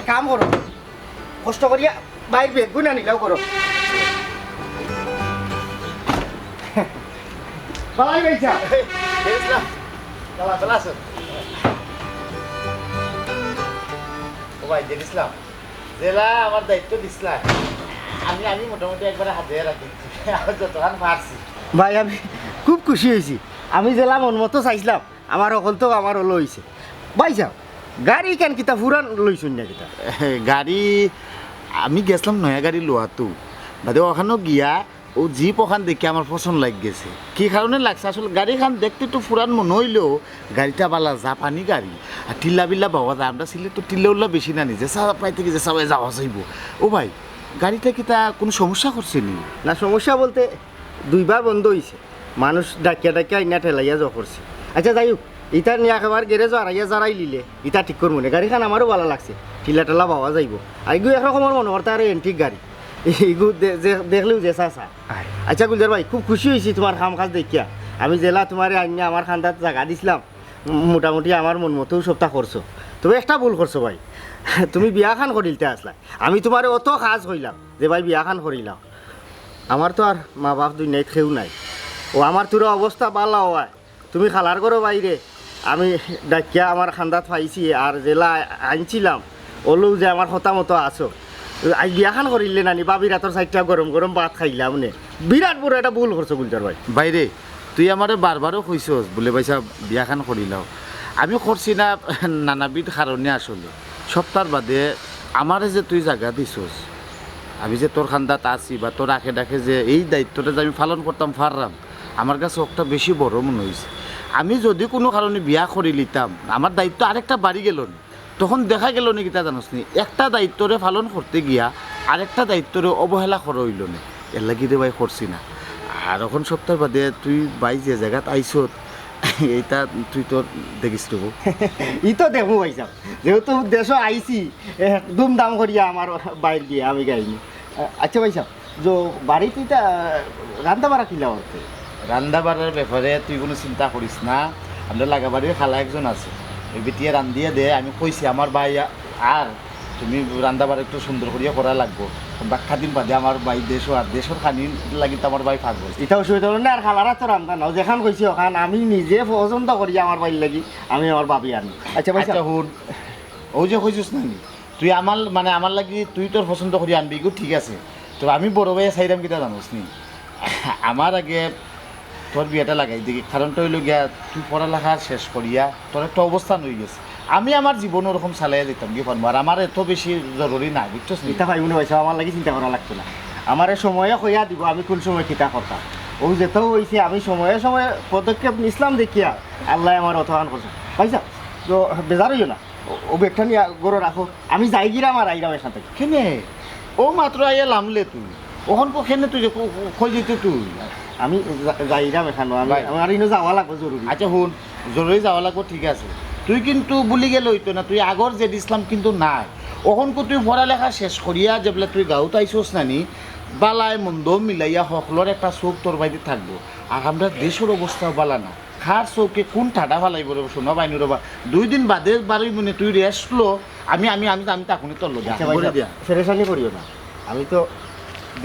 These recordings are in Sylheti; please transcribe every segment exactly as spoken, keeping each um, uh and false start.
কাম করো, কষ্ট করিয়া ভাইর বেগগুন আনিলাও করো। ভালাই ভাই সাব। ইসলাম, ভালা আছো? ও ভাই, জেড ইসলাম, যেলা আমার দায়িত্ব দিছলা, আমি, আমি মোটামুটি একবারে হাতে রাখি দিছি। আমি যতখান পারছি। ভাই, আমি খুব খুশি অইছি। আমি যেলা মন মতো চাইছলাম, আমার হকলতাউ আমার অলা অইছে। ভাই সাব, গাড়ি কেন কিতা ফুরান লইছইন না কিতা? গাড়ি আমি গেছলাম নয়া গাড়ি লওয়াত, বাদে অখানো গিয়া অউ জিপ অখান দেখি আমার পছন্দ লাগি গেছে। কি কারণে লাগছে? আসলে গাড়িখান দেখতে একটু ফুরান মনো অইলেও গাড়িটা ভালা জাপানি গাড়ি। আর টিল্লা বিল্লা বাওয়া যায়, আমরা সিলেটো টিল্লা উল্লা বেশি না নি, যেছা পাইতে কি যেছা পাই যাওয়া যাইবো। ও ভাই, গাড়িটা কিতা কুনু সমস্যা করছে নি? না, সমস্যা বলতে দুইবার বন্ধ অইছে, মানুষ ডাকিয়া ডাকিয়া আইনা ঠেলাইয়া জো করছে। আচ্ছা, যাই হোক, ইতা নিয়া একেবারে গ্যারেজো আনাইয়া জারাইলিলে ইতা ঠিক করমু নে। গাড়িখান আমারও ভালা লাগছে, টিল্লা টিল্লা বাওয়া যাইবো। আর ইগু একরকমর মনো করতা আর এন্টিক গাড়ি, ইগু দে-, যে-, দেখলেউ যেছা ছা। আয়। আচ্ছা গুলজার ভাই, খুব খুশি অইছি তুমার কাম কাজ দেখিয়া। আমি যেলা তুমারে আনিয়া আমার কান্দাত জাগা দিছলাম, মোটামুটি আমার মন মতোউ সবটা করছো। তবে একটা ভুল করছো ভাই, তুমি বিয়াখান করিলতায় আছলায়। আমি তুমারে অত কাজ কইলাম যে ভাই বিয়াখান করিলাও। আমার তো আর মা বাপ দুনিয়াত কেউ নাই। ও আমার থুড়া অবস্থা ভালা অওয়ায় তুমি খালার ঘরো বাইরে, আমি ডাকিয়া আমার কান্দাত পাইছি, আর যেলা আনছিলাম, অলাউ যে আমার কথা মতো আছো। আইজ বিয়াখান করিলে নানি, ভাবির আতর চাইরটা গরম গরম ভাত খাইলাম নে। বিরাট বড় একটা ভুল করছো গুলজার ভাই। ভাইরে, তুই আমারে বারবারও কইছস বুলে, "ভাই সাব, বিয়াখান করিলাও।" আমি করছি না নানাবিধ কারণে আসলে। সপ্তার বাদে আমারে যে তুই জাগা দিছস, আমি যে তোর কান্দাত আছি বা তোর আখে ডাকে যে এই দায়িত্বটা যে আমি পালন করতাম পাররাম, আমার কাছে অকটা বেশি বড় মনো অইছে। আমি যুদি কুনু কারণে বিয়া করিলিতাম, আমার দায়িত্ব আরেকটা বাড়ি গেলো নে। তখন দেখা গেলো নে কিতা জানোস নি, একটা দায়িত্বরে পালন করতে গিয়া আরেকটা দায়িত্বরে অবহেলা করা অইলো নে। এরলাগি রে ভাই করছি না। আর অখন সপ্তার বাদে তুই ভাই যে জাগাত আইছত, ইতা তুই তো দেখিস তো। ই তো দেখমু ভাই সাব, যেহেতু দেশো আইছি, এ, ধুমধাম করিয়া আমার ভাইর বিয়া আমি গাইমু। আ-, আচ্ছা ভাই সাব, যে বাড়িত ইতা রান্দা বাড়া কিলা করতে? রান্দা বাড়ার ব্যাপারে তুই কুনু চিন্তা করিস না, আমরার লাগা বাড়ির খালা একজন আছে, ওই বেটিয়ে রান্দিয়া দে। আমি কইছি আমার ভাই আ-, আর তুমি রান্দা বাড়া একটু সুন্দর করিয়া করা লাগবো। বাক্কা দিন বাদে আমার ভাই দেশো, আর দেশর খানির লাগি তো আমার ভাই পাগল। ইতা অসুবিধা অইলো না, আর খালারা তো রান্দা নাও, যেখান কইছি অখান আমি নিজে পছন্দ করি আমার ভাইর লাগি, আমি আমার ভাবি আনি। আচ্ছা ভাই সাব। আচ্ছা হুন, অউ যে কইছস না নি, তুই আমার, মানে, আমার লাগি তুই তোর পছন্দ করি আনবি, ইগু ঠিক আছে। তো আমি বড় ভাইয়ে চাইরাম কিতা জানোস নি? আমার আগে তোর বিয়াটা লাগাই দেখি, কারণটা অইলো গিয়া তুই পড়ালেখা শেষ করিয়া তোর একটা অবস্থান অইগেছে। আমি আমার জীবন ওরকম চালাইয়া যাইতাম কি পারমু, আর আমার এত বেশি জরুরি না, বুঝছস নি? ইতা পাইমু না ভাই সাব, আমার লাগি চিন্তা করা লাগতো না। আমারে সময়ে কইয়া দিবো আমি কুন সময় কিতা করতাম। অউ যেতাউ অইছে আমি সময়ে সময়ে পদক্ষেপ নিছলাম দেখিয়া আল্লায় আমারে অতখান করছে। ভাই সাব, তো বেজার অইও না। ও, ও ব্যাগটা নিয়া ঘরো রাখো, আমি যাইগিরাম আর আইরাম এখান থাকি। কেনে? অউ মাত্র আইয়া লামলে তুই, অখন কো কেনে তুই যে কো-, কো-, কই যাইতে তুই? আমি যা-, যাইরাম এখানো, আমি, ভাই। আমার ইনো যাওয়া লাগবো জরুরি। আচ্ছা হুন, জরুরি যাওয়া লাগবো, ঠিক আছে। তুই কিন্তু ভুলি গেলে অইতো না, তুই আগর জেড ইসলাম কিন্তু নাই। অখন কো তুই পড়ালেখা শেষ করিয়া যেবলা তুই গাউত আইছস না নি, বালায় মন্দ মিলাইয়া হকলর একটা চউখ তোর বায়দি থাকবো। আর আমরার দেশর অবস্থাও বালা না। কার চউখে কুন ঠাডা ফালাইবো রে, শোনা বাইনু রে বা। দুই দিন বাদে বারইমু নে, তুই rest ল, আমি, আমি, আমি, আমি তাকুনি তোর লগে আচ্ছা আছি, ভাই বলে সাব, দিয়া। পেরেশানি করিও না। আমি তো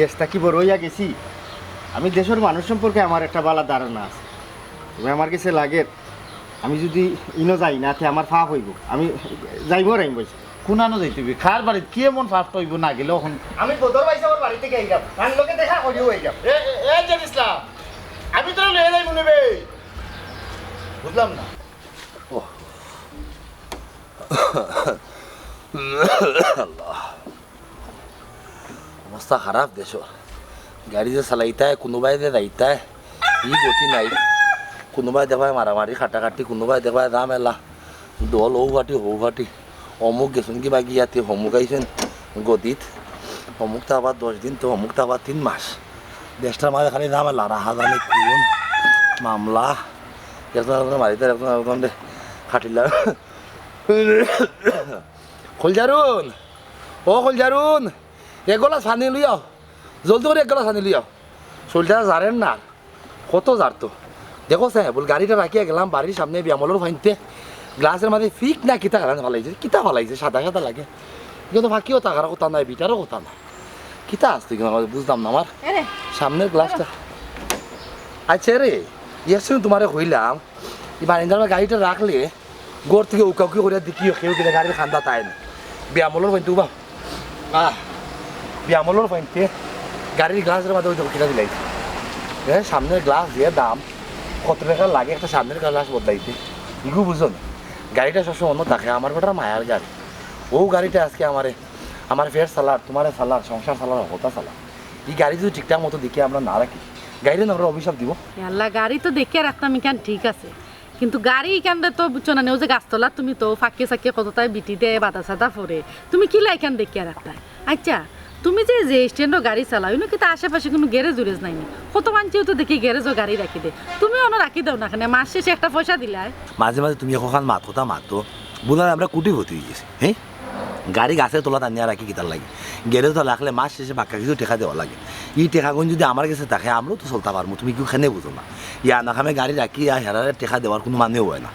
দেশ থাকি বড় অইয়া গেছি, আমি দেশর মানুষ সম্পর্কে আমার একটা বালা ধারণা আছে। তবে আমার গেছে লাগে, আমি যুদি ইনো যাই না, তে আমার পাপ অইবো। আমি যাইমু আর আইমু ভাই সাব। কুনানো যাইতে অইবো? কার বাড়িত? কি এমন পাপটা অইবো না গেলে অখন? আমি বদর ভাই সাবর বাড়ি থাকি আইরাম, তান লগে দেখা করিও আইরাম। এ, এ, এ, জেড ইসলাম, আমি তোরে লইয়া যাইমু নে বে। বুঝলাম না। ওহ। আল্লাহ। অবস্থা খারাপ দেশর। গাড়ি যে চালাইতায়, কুনুবায় যে যাইতায়, ই গতি নাই। কুনুবায় দেখবায় মারামারি, কাটাকাটি, কুনুবায় দেখবায় ঝামেলা। দল অউ পার্টি, হউ পার্টি। অমুক গেছইন কিবা গিয়াতে, হমুক আইছইন গদিত। হমুক তো আবার দশ দিন, তো হমুক তো আবার তিন মাস। দেশটার মাঝে খালি ঝামেলা, রাহাজানি, খুন, মামলা। একজন একজনরে মারিতার, একজন একজনরে কাটিলার। খলজারুন, ও খলজারুন, এক গলাস পানি লইয়াও, জলদি করি এক গলাস পানি লইয়াও। শরীলটা জারের না, কত জারতো। দেখো সে, বুল গাড়িটা রাখিয়া গেলাম বাড়ির সামনে বিয়ামলর ফাইনতে, গ্লাসের মাঝে ফিক না কিতা খান ফালাইছে, কিতা ফালাইছে, সাদা সাদা লাগে। কিন্তু ফাকিও থাকার কথা নাই, বিটারও কথা নাই। কিতা আস তুই, বুঝলাম না আমার সামনের গ্লাসটা। আচ্ছা রে, ইয়াসিন, তোমারে কইলাম, এই বারিন্দার গাড়িটা রাখলে ঘর থাকি উকাউকি করিয়া দেখিও, কেউ গেলে গাড়ির কান্দাত আয় না। বিয়ামলর ফইনতে উবা, আহ, বিয়ামলর ফইনতে গাড়ির গ্লাসের মাঝে ওই দেখো কিনা দিলাইছে। এ, সামনের গ্লাস যে দাম, কত টাকা লাগে একটা সামনের গ্লাস বদলাইতে, ইগু বুঝো না। গাড়িটা সবসময় অন্য থাকে, আমার বেটার মায়ার গাড়ি। ও গাড়িটা আজকে আমারে, আমার ফের চালার, তোমারে চালার, সংসার চালার, হতা চালার। এই গাড়ি যদি ঠিকঠাক মতো দেখে আমরা না রাখি, গাড়ি না আমরা অভিশাপ দিব। এ আল্লাহ, গাড়ি তো দেখিয়া রাখতাম ইখান ঠিক আছে, কিন্তু গাড়ি ইখান দে তো বুঝছো না নে, ও যে গাছতলা তুমি তো ফাঁকে ফাঁকে কতটাই বিটি দেয়, বাধা সাদা পড়ে, তুমি কিলা ইখান দেখিয়া রাখতায়? আচ্ছা, তুমি যে, যে স্ট্যান্ডো গাড়ি চালাও, ইনো কিতা আশেপাশে কুনু গ্যারেজ উরেজ নাই নি? কত মানষেও তো দেখি গ্যারেজো গাড়ি রাখি দে, তুমি অনো রাখি দেও না কেনে? মাস শেষে একটা পয়সা দিলায়। মাঝে মাঝে তুমি একখান মাত কথা মাতো, বুঝলাম আমরা কোটিপতি অই গেছি, হ্যাঁ? গাড়ি গাছের তলাত আনিয়া রাখি কিতার লাগি? গ্যারেজো রাখলে মাস শেষে বাক্কা কিছু টেকা দেওয়া লাগে। ই টেকাগুন যদি আমার গেছে থাকে, আমরাও তো চলতা পারমু, তুমি কিউ কেনে বুঝো না? ইয়া না কামে গাড়ি রাখি ইয়া হেরারে টেকা দেওয়ার কুনু মানেও অয় না।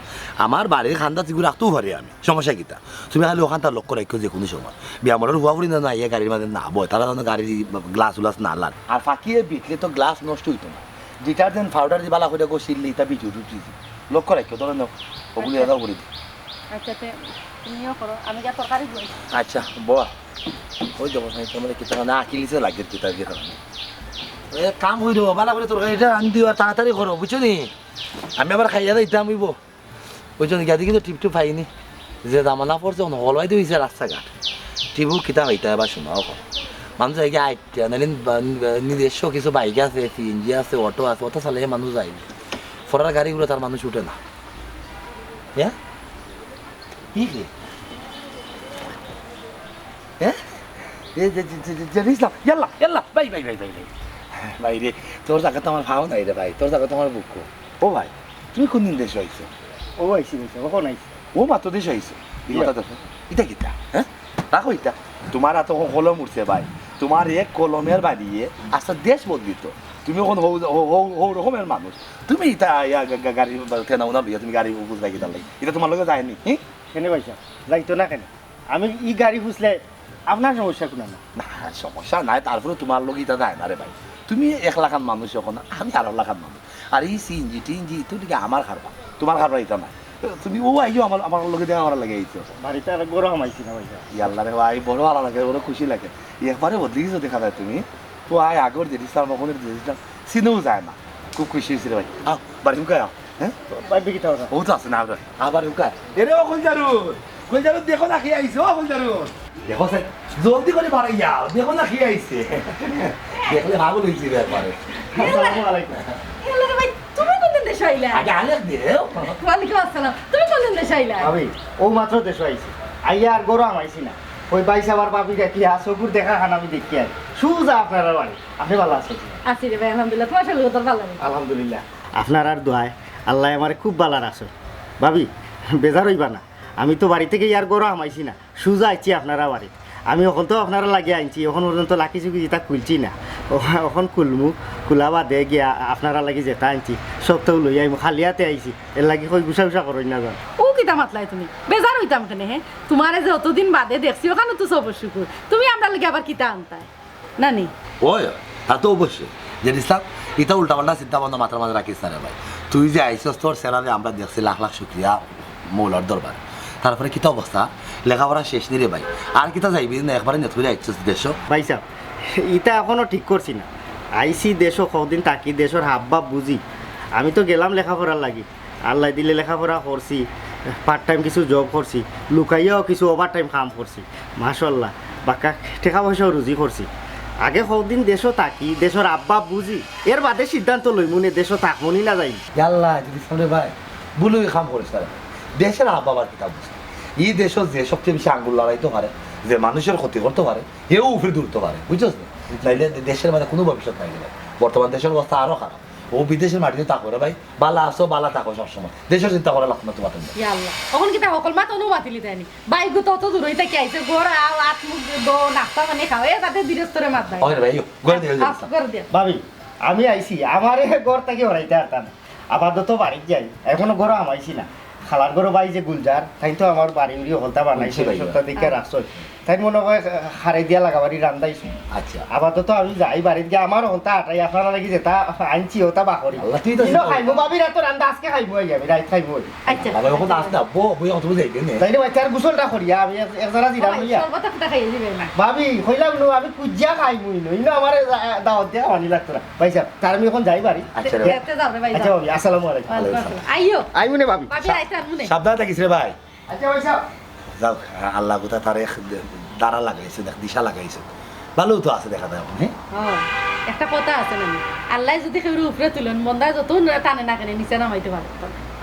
আমার বাড়ির কান্দাত ইগু রাখতেও পারি আমি, সমস্যা কিতা? তুমি খালি অখানটা লক্ষ্য রাখিও যে কুনু সময় বিয়ামলর হুয়া ফুড়ি না, না, ইয়া গাড়ির মাঝে না বয়, তারা যেন গাড়ির গ্লাস উলাস না লান। আর ফাঁকিয়ে বিটলে তো গ্লাস নষ্ট অইতো না, ডিটারজেন্ট পাউডার দি বালা করি ঘষিলে ইতা বিট উঠি দি। লক্ষ্য রাখিও, ধরো নেও, ওগুলি এটাও করে দি। আচ্ছা, তে তুমিও করো, আমি গিয়া তরকারি ধুই। আচ্ছা, বওয়া। ওই দেখো, সাইড তোমার কিতা না আকিলিছে লাগে, কিতা দিয়ে খাওয়া। এ, কাম অই দেবো, বালা করি তরকারিটা আন দিও আর তাড়াতাড়ি করো, বুঝছো নি? আমি আবার খাইয়া যাইতাম অইবো। ওই জন্য গিয়া দেখি তো টিপ টিপ পাইনি। যে জামানা পড়ছে, অখন হলওয়াই তো অইছে রাস্তাঘাট। টিপও কিতা পাইতা এবার শোনা অখন। মানুষ আগে আইটা, নাইলে বা-, নিজস্ব কিছু বাইক আছে, সিএনজি আছে, অটো আছে, অটো চালাইয়া মানুষ যায়। ফরার গাড়িগুলো তার মানুষ উঠে না। হ্যাঁ? কি রে? হ্যাঁ? এ যে, যে, যে, যে, যে, ইসলাম, ইয়াল্লা, ইয়াল্লা, ভাই, ভাই, ভাই, ভাই, ভাই। ভাই রে, তোর জাগা তো আমার পাও নাই রে ভাই, তোর জাগা তো আমার বুকো। ও ভাই, তুমি কোন দিন দেশো আইছো? ও আইছি, আইছি, অখন আইছি। ও মাত্র দেশো আইছো? এই ইয়া। কথা দেখো, ইটা কিতা? হ্যাঁ? রাখো ইটা। তোমার এত কলম উঠছে ভাই, তোমার এক কলমের বাড়িয়ে আস্তা দেশ বদলিত। তুমি অখন হউ, হউ, হউ, হউ রকমের মানুষ। তুমি ইতা ইয়া গা-, গা-, গাড়ি বা ঠেনা উনা লইয়া তুমি গাড়ি বুঝবায় কিতার লাগি? ইটা তোমার লগে যায়নি, হুম? কেনে ভাইসাব? যাইতো না কেনে? আমি ই গাড়ি ফুসলে আপনার সমস্যা কুনো না। না, সমস্যা নাই, তারপরে তোমার লগে ইতা যায় না রে ভাই। তুমি একলাখান মানুষ অখন, আমি আরকলাখান মানুষ। আর ই সিএনজি টিএনজি, ইতা অইলে গিয়া আমার কারবার, তোমার কারবার ইতা নায়। তুমি অউ আইও আমার, আমার লগে দেখা করার লাগি আইছো। বাড়িত আর গরম আইছি না ভাইসাব। ইয়াল্লা রে ভাই, বড় ভালা লাগে, বড় খুশি লাগে। একবারে বদলি গেছো দেখা যায় তুমি। তো আয় আগর যে ইসলাম, অখনর যে ইসলাম, চিনাও যায় না। খুব খুশি অইছি রে ভাই। আও, বাড়ি ঢুকায় আও। হ্যাঁ? ভাই, বিকিটা ওরা। ও তো আছে না, আবার, আবার উকার। এরে ও গুলজারুল, গুলজারুল দেখো না কে আইছে, ও গুলজারুল। দেখো স্যার, জলদি করি বাড়াই যাও, দেখো না কে আইছে। দেখলে পাগল অইছি একবারে। আসসালামু আলাইকুম। এ আল্লাহ রে ভাই, তুমি কোন দিন দেশো আইলা? আগে আলেক দেও। ওয়ালাইকুম আসসালাম। তুমি কোন দিন দেশো আইলা? আমি অউ মাত্র দেশো আইছি। আইয়া আর গরো হামাইছি না। ওই ভাইসাব আর ভাবি দেখিয়া, চকুর দেখা খান আমি দেখিয়া আই। সুজা আপনারার বাড়ি। আপনি ভালা আছইন? আছি রে ভাই, আলহামদুলিল্লাহ। তোমার শরীর কত ভালা নি? আলহামদুলিল্লাহ। আপনারার দোয়ায় আল্লায় আমারে খুব ভালা রাখছইন। ভাবি, বেজার অইবা না। আমি তো বাড়ি থাকি আর গরো হামাইছি না। সুজা আইছি আপনারার বাড়িত। আমি অখন তো আপনারার লাগি আনছি, অখন পর্যন্ত লাকি চুকি যেতা খুলছি না। অ-, অখন খুলমু, খুলা বাদে গিয়া আপনারার লাগি যেতা আনছি, সবতাউ লইয়া আইমু। খালি আতে আইছি, এরলাগি কই গুছা গুছা করইন না যান। ও কিতা মাতলায় তুমি? বেজার অইতাম কেনে, হে? তোমারে যে অতদিন বাদে দেখছি, অখানউ তো সবর শুকুর। তুমি আমরার লাগি আবার কিতা আনতায়? না নি? ওই, তা তো অবশ্যই। যে ইসলাম, ইতা উল্টাপাল্টা চিন্তা ভাবনা মাথার মাঝে রাখিস না রে ভাই। তুই যে আইছস, তোর চেহারারে আমরা দেখছি, লাখ লাখ শুকরিয়া মৌলার দরবারে। তারপরে কিতা অবস্থা? লেখাপড়া শেষ নি রে ভাই? আর কিতা যাইবি না, একবারে নিয়ত করি আইছস দেশো? ভাইসাব, ইতা অখনো ঠিক করছি না। আইছি দেশো, কয়দিন থাকি, দেশর হাবভাব বুঝি। আমি তো গেলাম লেখাপড়ার লাগি, আল্লায় দিলে লেখাপড়া করছি, পার্ট টাইম কিছু জব করছি, লুকাইয়াও কিছু ওভার টাইম কাম করছি। মাশাআল্লাহ, বাক্কা টেকা পয়সাও রুজি করছি। আগে কয়দিন দেশো থাকি, দেশর হাবভাব বুঝি, এর বাদে সিদ্ধান্ত লইমু নে দেশো থাকমু নি না যাইমু। ইয়াল্লা, যদি সামনে ভাই, ভুল অই কাম করিস না রে। দেশর হাবভাব আর কিতা বুঝি? ই দেশো যে সবচেয়ে বেশি আঙ্গুল লড়াইতো পারে, যে মানুষর ক্ষতি করতো পারে, হেউ উপরে দৌড়তো পারে, বুঝছস নি? নাইলে দেশের মাঝে কুনু ভবিষ্যৎ নাই রে ভাই। বর্তমান দেশর অবস্থা আরো খারাপ। ও বিদেশের মাটিতে থাকো রে ভাই, বালা আছো, বালা থাকো সবসময়। দেশর চিন্তা করা লাগতো না তোমার জন্য। ইয়া আল্লাহ, অখন কিতা হকল মাত অনু বাতিলি দেয়নি? ভাই গো, তত দূরই থাকি আইছে, ঘর আও, আত মুখ ধো, নাস্তা পানি খাও, এর বাদে ধীরে স্থিরে মাত ভাই। ওই রে ভাই, ঘরে দিয়ে আস, ঘরে দিয়ে। ভাবি, আমি আইছি, আমারে ঘর থাকি হরাইতা পারতা না। আপাতত বাড়িত যাই, অখনো ঘরো হামাইছি না। খালার ঘরো ভাই যে গুলজার, তাইন তো আমার বাড়ি উড়ি হকলতা বানাইছে, বুঝছি ভাই। সবতা দেখিয়া রাখছইন। তাইন মনো কয় খারে দিয়া লাগাবাড়ি রান্দাইছে। আচ্ছা। আপাতত আমি যাই বাড়িত গিয়া, আমার অখন তা আটাই আপনারা লাগি যেতা আনছি ওতা বাকরি। আল্লাহ, তুই তো ইনো খাইমু, ভাবির আতো রান্দা আজকে খাইমু, আই আমি রাইত খাইমু। আচ্ছা। বাবা, অখন আস না, বো, বই অত বুঝাই দে নে। তাইলে ভাই, তার গোসলটা করিয়া আমি এক, এক জারা জিরাম ওই লইয়া। শরবত একটা খাইয়ে দিবে না। ভাবি, কইলাম নু, আমি কুজিয়া খাইমু ইনো। ইনো আমারে দা-, দাওয়াত দিয়া খাওয়ানি লাগতো না। ভাই সাহেব, তার আমি অখন যাই বাড়ি। আচ্ছা রে। যাও রে ভাই, আচ্ছা যাও। ভাবি, আসসালামু আলাইকুম। ওয়ালাইকুম আসসালাম। আইও। আইমু নে ভাবি। ভাবি, রাইত আনমু নে। সাবধানে থাকিস রে ভাই। আচ্ছা, ওই সাহেব। যাও, আল্লাহ কোথা তার এক ধারা লাগাইছে, দেখ, দিশা লাগাইছে। ভালো তো আছে দেখা যায় অখন, হ্যাঁ? হ্যাঁ, একটা কথা আছে না, আল্লাহ যদি কেউর উপরে তুলইন, বন্দায় যত টানে না কেনে নিচে নামাইতে পারে।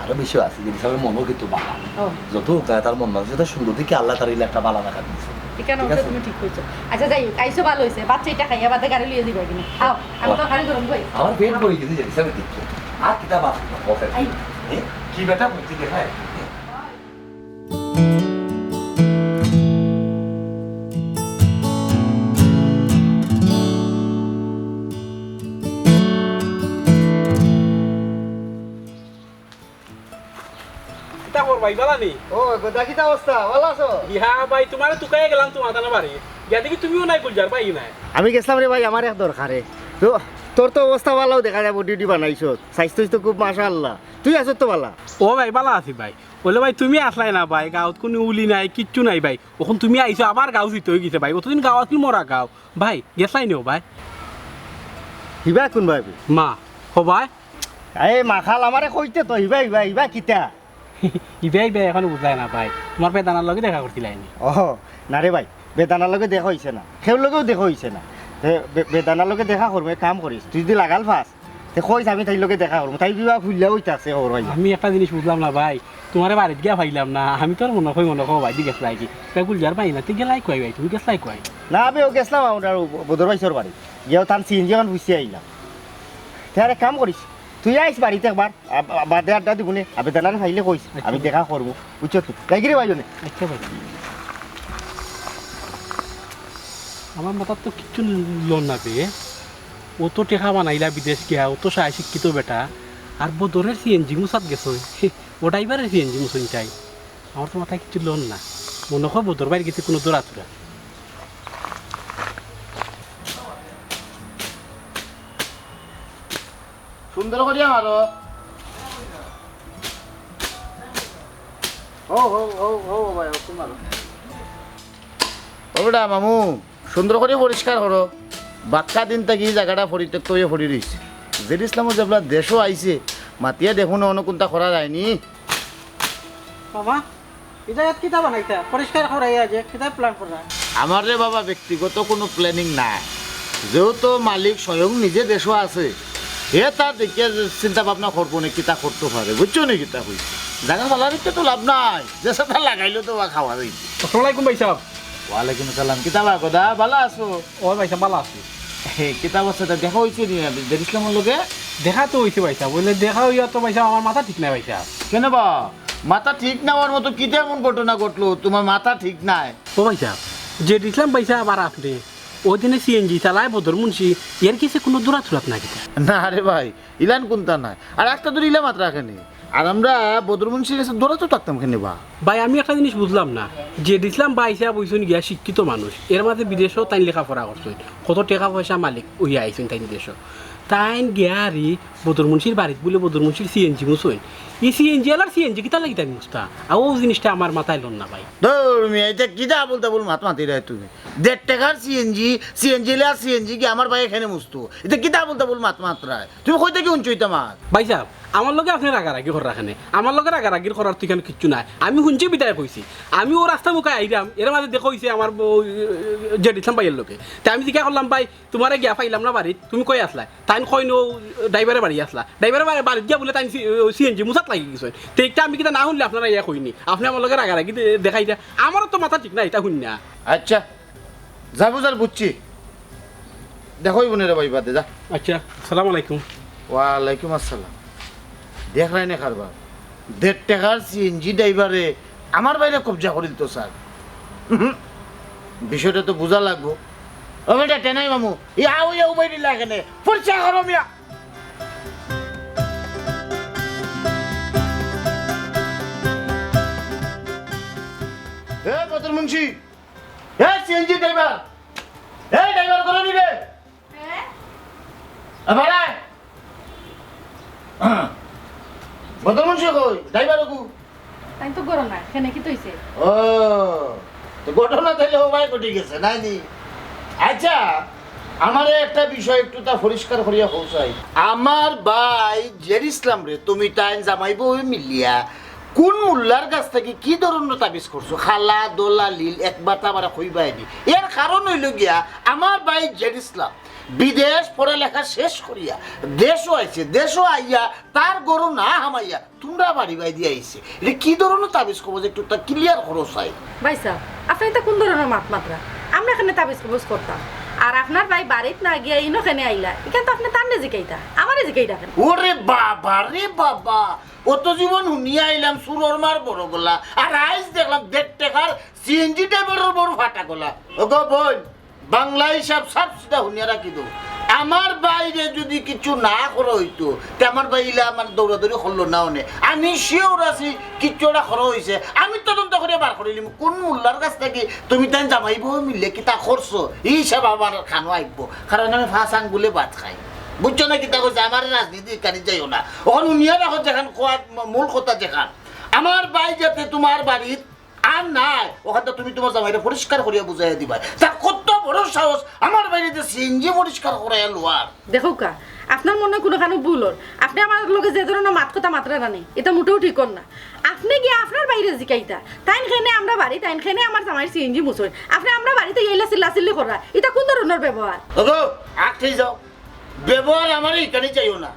আরো বেশি আছে, জিনিস আমি মনও কিন্তু বালা। ও। যত হোক, তার মন মানুষ, যত সুন্দর দেখি আল্লাহ তার ইলা একটা বালা দেখা দিচ্ছে। এখানে ঠিক অবশ্য আছে? তুমি ঠিক কইছো। আচ্ছা, যাই হোক, আইসো ভালো হইছে, বাচ্চা এটা খাইয়া বাদে গাড়ি লইয়া দিবা কিনা? আও, আমি ও। তো খালি গরম কই। আমার পেট ভরে গেছে, জানিস, আমি দেখি। আর কিতা বাপ, বসে। আই। এ? কি বেটা বুঝছি দেখায়? কিতা খবর ভাই, বালা নি? ও, গদা, কিতা অবস্থা? বালা আছো? ইয়া ভাই, তুমারে তুকাইয়া গেলাম তুমার তানা বাড়ি। গিয়া দেখি তুমিও নাই, গুলজার ভাই নাই। আমি গেছলাম রে ভাই, আমার এক দরকারে। তো তোর তো অবস্থা বালাউ দেখা যায়, body উডি বানাইছস। স্বাস্থ্য তো খুব মাশাআল্লাহ। তুই আছস তো বালা? ও ভাই, বালা আছি ভাই। অইলে ভাই, তুমি আছলায় না ভাই, গাউত কুনু উলি নাই, কিচ্ছু নাই ভাই। অখন তুমি আইছো, আবার গাউ জিতে অই গেছে ভাই। অতদিন গাউ আছিল মরা গাউ। ভাই, গেছলায় নি ও ভাই? হিবা কুন ভাই? মা, ও ভাই? এ মাখাল, আমারে কইতে তো, হিবা, হিবা, হিবা কিতা? ইবায়, ইবায় অখনো বুঝলায় না ভাই। তুমার বেদানার লগে দেখা করছিলায় নি? ও, না রে ভাই, বেদানার লগে দেখা অইছে না। কেউর লগেও দেখা অইছে না। তে বে-, বেদানার লগে দেখা করমু, এক কাম করিস। তুই যদি লাগাল পাস, তে কইস আমি তাইর লগে দেখা করমু। তাই বিবা ফুল্লা অইতাছে খবর ভাই। আমি একটা জিনিস বুঝলাম না ভাই, তুমারে বাড়িত গিয়া পাইলাম না। আমি তো আর মনো কই, মনো কই ভাই, দি গেছলায় কি? তে গুলজার ভাই না, তে গেলায় কই ভাই? তুমি গেছলায় কই? না, আমিও গেছলাম আমরার বদর ভাইছর বাড়ি। গিয়াও তান সিএনজি অখন ফুসি আইলাম। তে আর এক কাম করিস, তুই আইস বাড়িত একবার, আ-, আ-, বাদে আড্ডা দিমু নে, আ, বেদানারে পাইলে কইস, আচ্ছা। আমি দেখা করমু, বুঝছস তো? যাইগি রে ভাই, অনে। আচ্ছা ভাই। আমার মাথাত তো কিচ্ছু লয় না বে। অত টেকা বানাইলা বিদেশ গিয়া, অত সাই শিক্ষিত বেটা, আর বদরের সিএনজি মুছাত গেছইন, ও ড্রাইভারের সিএনজি মুছইন তাই। আমার তো মাথাত কিচ্ছু লয় না, মনো কয় বদর ভাইর গেছে কুনু দৌড়াতুরা। সুন্দর করিয়া মারো। ও, ও, ও, ও, ভাই, ও, মারো। ও বেটা, মামু, সুন্দর করি পরিষ্কার করো। বাক্কা দিন থাকি ই জাগাটা পরিত্যক্ত অইয়া পড়ি রইছে। জেড ইসলামও যেবলা দেশো আইছে, মাতিয়া দেখো না, অন্য কুনতা করা যায়নি। মামা, ইটা ইয়াত কিতা বানাইতা? পরিষ্কার করাইয়া যে, কিতা plan করা? আমার রে বাবা, ব্যক্তিগত কুনু planning নাই। যেহেতু মালিক স্বয়ং নিজে দেশো আছে, হে তা দেখিয়া যে চিন্তা ভাবনা করবো নে, কিতা করতো পারে, বুঝছো নি কিতা কই? জাগা ভালা রাখিয়া তো লাভ নাই, যে সেটা লাগাইলো তো বা খাওয়া যাইবো। আসসালামু আলাইকুম ভাই সাহেব। ওয়ালাইকুম আসসালাম। কিতা বা গদা, ভালা আছো? ও ভাই সাহেব, ভালা আছি। হে, কিতা অবস্থা? তা দেখা অইছে নি জেড ইসলামর লগে? দেখা তো অইছে ভাই সাহেব, অইলে দেখা অইয়া তো ভাই সাহেব আমার মাথা ঠিক নাই ভাই সাহেব। কেনে বা? মাথা ঠিক না অওয়ার মতো কিতা এমন ঘটনা ঘটলো, তুমার মাথা ঠিক নাই? ও ভাই সাহেব, জেড ইসলাম ভাই সাহেব আর আপনে, অউ দিনে সিএনজি চালায় বদর মুন্সি, এর গেছে কুনু দৌড়াতুরাত না কিতা? না রে ভাই, ইলান কুনতা নাই। আর একটা দূর ইলা মাত রাখেনি। আর আমরা বদর মুন্সির গেছে দৌড়াতো থাকতাম কেনে বা? ভাই, আমি একটা জিনিস বুঝলাম না, জেড ইসলাম ভাই সাহেব অইছইন গিয়া শিক্ষিত মানুষ, এর মাঝে বিদেশো তাইন লেখাপড়া করছইন, কত টেকা পয়সা মালিক অইয়া আইছইন তাইন দেশো। তাইন গিয়া আরি বদর মুন্সির বাড়িত বুলে বদর মুন্সির সিএনজি মুছইন। ই সিএনজি আলার সিএনজি কিতা লাগি তাইন মুছতা? আর অউ জিনিসটা আমার মাথায় লয় না ভাই। ধুর মিয়া, ইটা কিতা আবুল তাবুল মাত মাতিরায় তুমি? দেড় টেকার সিএনজি, সিএনজি আলার সিএনজি কি আমার ভাইয়ে কেনে মুছতো? ইটা কিতা আবুল তাবুল মাত মাতরায়? তুমি কই থাকি হুনছো ইতা মাত? ভাই সাহেব, আমার লগে আপনে রাগারাগি কররা কেনে? আমার লগে রাগারাগি করার তো ইখান কিচ্ছু নাই। আমি হুনছি বিদায় কইছি। আমি অউ রাস্তা মুখায় আইরাম, এর মাঝে দেখা অইছে আমার ব-, জেড ইসলাম ভাইর লগে। তে আমি জিকা করলাম, "ভাই, তুমারে গিয়া পাইলাম না বাড়িত, তুমি কই আছলায়?" তাইন কইন, "অউ ড্রাইভারর বাড়ি আছলাম।" ড্রাইভারর বাড়ি, বাড়িত গিয়া বুলে তাইন সি-, সিএনজি মুছাত লাগি গেছইন। তে ইটা আমি কিতা না হুনলে আপনারে ইয়া কইনি। আপনে আমার লগে রাগারাগি দে-, দেখাইরা। আমারও তো মাথা ঠিক নাই, ইটা হুনিয়া। আচ্ছা। যা বুঝার বুঝছি। দেখা অইবো নে রে ভাই, বাদে যা। আচ্ছা, আসসালামু আলাইকুম। ওয়ালাইকুম আসসালাম। দেখরায় নে কারবার। দেড় টেকার সিএনজি ড্রাইভারে আমার ভাইরে কবজা করিলতো স্যার। উহুম। বিষয়টা তো বুঝা লাগবো। ও বেটা, টেনাই মামু, ই আও, ই আও, বাইরে লাগে নে। পরিচয় করো মিয়া। এ বদর মুন্সি, এ সিএনজি ড্রাইভার, এ ড্রাইভার করে দিবে। হ্যাঁ? এ বাড়ায়। বদমন সে কই? ড্রাইভার ওগু? তাই তো গরম না, এখানে কি তৈছে? ও, তো ঘটনা তাইলে ও ভাই ঘটে গেছে, না নি? আচ্ছা, আমারে একটা বিষয় একটু তা পরিষ্কার করিয়া পৌঁছাই। আমার ভাই জের ইসলাম রে, তুমি তাই জামাই বউ মিলিয়া কোন মোল্লার কাছ থাকি কি ধরনের তাবিজ করছো? খালা, দলা, লিল, একবার তো আমারে কইবায় নি। এর কারণ অইলো গিয়া, আমার ভাই জের ইসলাম বিদেশ পড়ালেখা শেষ করিয়া দেশো আইছে, দেশো আইয়া তার ঘরো না হামাইয়া তুমরা বাড়ি বাইদি আইছে। এটা কি ধরনের তাবিজ কবজ একটু তা ক্লিয়ার করো চাই। ভাই সাহেব, আপনে ইতা কোন ধরনের মাত মাতরা? আমরা এখানে তাবিজ কবজ করতাম, আর আপনার ভাই বাড়িত না গিয়া ইনো কেনে আইলা, ইখান তো আপনে তানরে জিকাইতা, আমারে জিকাইতা কেনে? ওরে বাবা রে বাবা, অত জীবন হুনিয়া আইলাম চুরর মার বড় গলা, আর আইজ দেখলাম দেড় টেকার সিএনজি ড্রাইভারর বড় ফাটা গলা। ওগো বইন, বাংলা হিসাব সাফ সিধা হুনিয়া রাখি দেও। আমার ভাইরে যদি কিছু না করা অইতো, তে আমার ভাই ইলা আমার দৌড়াদৌড়ি করলো না অনে। আমি শিওর আছি, কিচ্ছু একটা করা অইছে। আমি তদন্ত করিয়া বার করিলিমু, কোন মোল্লার কাছ থাকি তুমি তাই জামাই বউ মিললে কিতা করছো, ই হিসাব আমার কানো আইবো। কারণ আমি পাঁচ আঙ্গুলে ভাত খাই। বুঝছো না কিতা কইছে? আমার রাজনীতি ইখানি যাইও না। অখন হুনিয়া রাখো যেখান কোয়া, মূল কথা যেখান। আমার ভাই যাতে তোমার বাড়িত আর নাই, অখানটা তুমি তোমার জামাইরে পরিষ্কার করিয়া বুঝাইয়া দিবায়। তার কত বড় সাহস, আমার ভাইরে যে সিএনজি পরিষ্কার করাইয়া লওয়ার। দেখউক্কা, আপনার মনে কুনুখানো ভুল অর। আপনে আমার লগে যে ধরনের মাত-কথা মাতরা নানি, ইটা মোটেও ঠিক অর না। আপনে গিয়া আপনার ভাইরে জিকাইতা, তাইন কেনে আমরা বাড়ি, তাইন কেনে আমার জামাইর সিএনজি মুছইন। আপনে আমরা বাড়িত ইলা চিল্লাচিল্লি কররা, ইটা কোন ধরনের ব্যবহার? ওগো, আটকে যাও। ব্যবহার আমারে ইখানি চাইও না।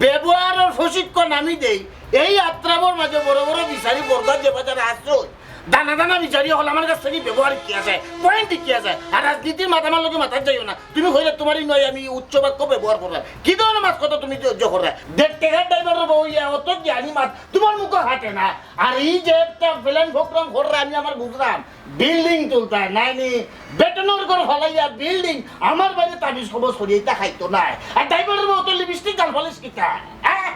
ব্যবহারর প্রশিক্ষণ আমি দেই। এই আত্রামর মাঝে বড় বড় বিচারি বরগার যে বাজারে আসছো, দানা দানা বিচারি অকল আমার কাছ থাকি ব্যবহার শিখিয়া যায়, পয়েন্ট শিখিয়া যায়। আর রাজনীতির মাত আমার লগে মাতাত যাইও না। তুমি কইলে তোমারই নয় আমি উচ্চ বাক্য ব্যবহার কররাম। কি ধরনের মাত-কথা তুমি সহ্য কররায়? দেড় টেকার ড্রাইভারর বউ ইয়া অত জ্ঞানী মাত তোমার মুখো খাটে না। আর এই যে একটা প্ল্যান প্রোগ্রাম কররায় আমি আমার বুঝরাম, বিল্ডিং তুলতায় নায়নি, বেটনর ঘর ফালাইয়া বিল্ডিং, আমার ভাইরে তাবিজ কবজ করিয়া ইতা খাইতো নায়। আর ড্রাইভারর বউ তো লিপস্টিক গাল ফালিশ কিতা? হ্যাঁ?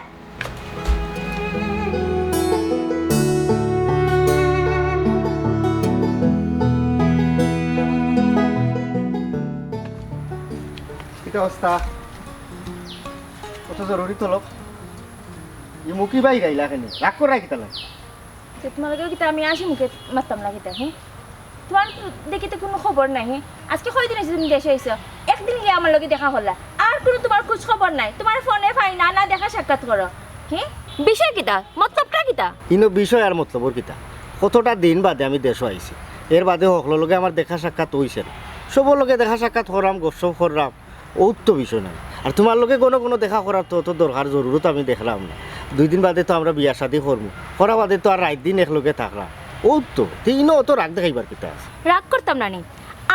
কিতা অবস্থা? কত জরুরি তলব। ই মুখি ভাই গাইলা কেনে? রাগ কররায় কিতা লাগি? তে তোমার লগে কিতা আমি হাসি মুখে মাততাম না কিতা, হুম? তোমার তো দেখি তো কুনু খবর নাই, হুম? আজকে কয়দিন অইছে তুমি দেশো আইছো? একদিন গিয়া আমার লগে দেখা করলা, আর কুনু তোমার খোঁজ খবর নাই। তোমার ফোনে পাই না, না দেখা সাক্ষাৎ করো, হুম? বিষয় কিতা? মতলবটা কিতা? ইনো বিষয় আর মতলবর কিতা? কতটা দিন বাদে আমি দেশো আইছি, এর বাদে হকলর লগে আমার দেখা সাক্ষাৎ অইছে না। সবর লগে দেখা সাক্ষাৎ কররাম, গপসপ কররাম, অউ তো বিষয় নায়। আর তোমার লগে ঘন ঘন দেখা করার তো অত দরকার, জরুরত আমি দেখরাম না। দুই দিন বাদে তো আমরা বিয়া শাদি করমু, করা বাদে তো আর রাইত দিন একলগে থাকরাম। অউ তো, তে ইনো অত রাগ দেখাইবার কিতা আছে? রাগ করতাম না নি।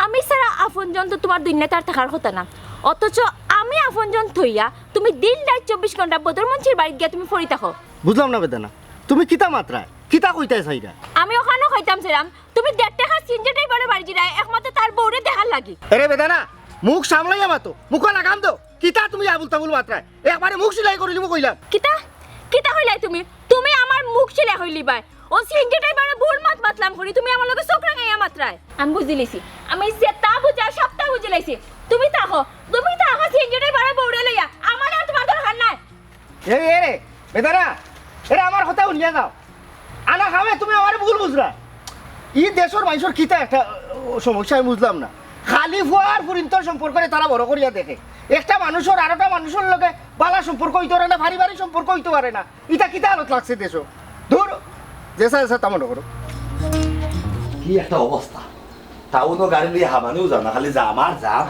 আমি ছাড়া আপনজন তো তোমার দুনিয়াত আর থাকার কথা না, অথচ আমি আপনজন থইয়া তুমি দিন রাইত চব্বিশ ঘন্টা বদর মুন্সির বাড়িত গিয়া তুমি পড়ি থাকো। বুঝলাম না বেদানা, তুমি কিতা মাতরায়? কিতা কইতায় চাইরায়? আমি অখানও কইতাম চাইরাম, তুমি দেড় টেকার সিএনজি ড্রাইভারর বাড়ি যাইরায় একমাত্র তার বউরে দেখার লাগি। এরে বেদানা, মুখ সামলাইয়া মাতো, মুখো লাগাম দেও। কিতা তুমি আবুল তাবুল মাতরায়? একবারে মুখ সিলাই করিলিমু কইলাম। কিতা? কিতা কইলায় তুমি? তুমি আমার মুখ সিলাই করিলিবায়? অউ সিএনজি ড্রাইভারর বউর মাত মাতলাম করি, তুমি আমার লগে চোখ রাঙাইয়া মাতরায়। আমি বুঝিলিছি, আমি যেতা বুঝার সবতা বুঝিলাইছি। তুমি থাকো, তুমি থাকো সিএনজি ড্রাইভারর বউরে লইয়া, আমার আর তোমার দরকার নাই। এই, এ রে, বেদানা, এরে আমার কথা হুনিয়া যাও। আনা খাবে তুমি আমারে ভুল বুঝরায়। ই দেশর মানষর কিতা একটা, ও, সমস্যা আমি বুঝলাম না। খালি ফুয়া আর ফুরিন্তর সম্পর্করে তারা বড় করিয়া দেখে। একটা মানুষর আরোটা মানুষর লগে বালা সম্পর্ক অইতো পারে না, পারিবারিক সম্পর্ক অইতো পারে না। ইতা কিতা হালত লাগছে দেশো? ধুর, যেসা যেসা তা মনো করো। কি একটা অবস্থা। টাউনো গাড়ি লইয়া হামানেও যায় না, খালি জাম আর জাম।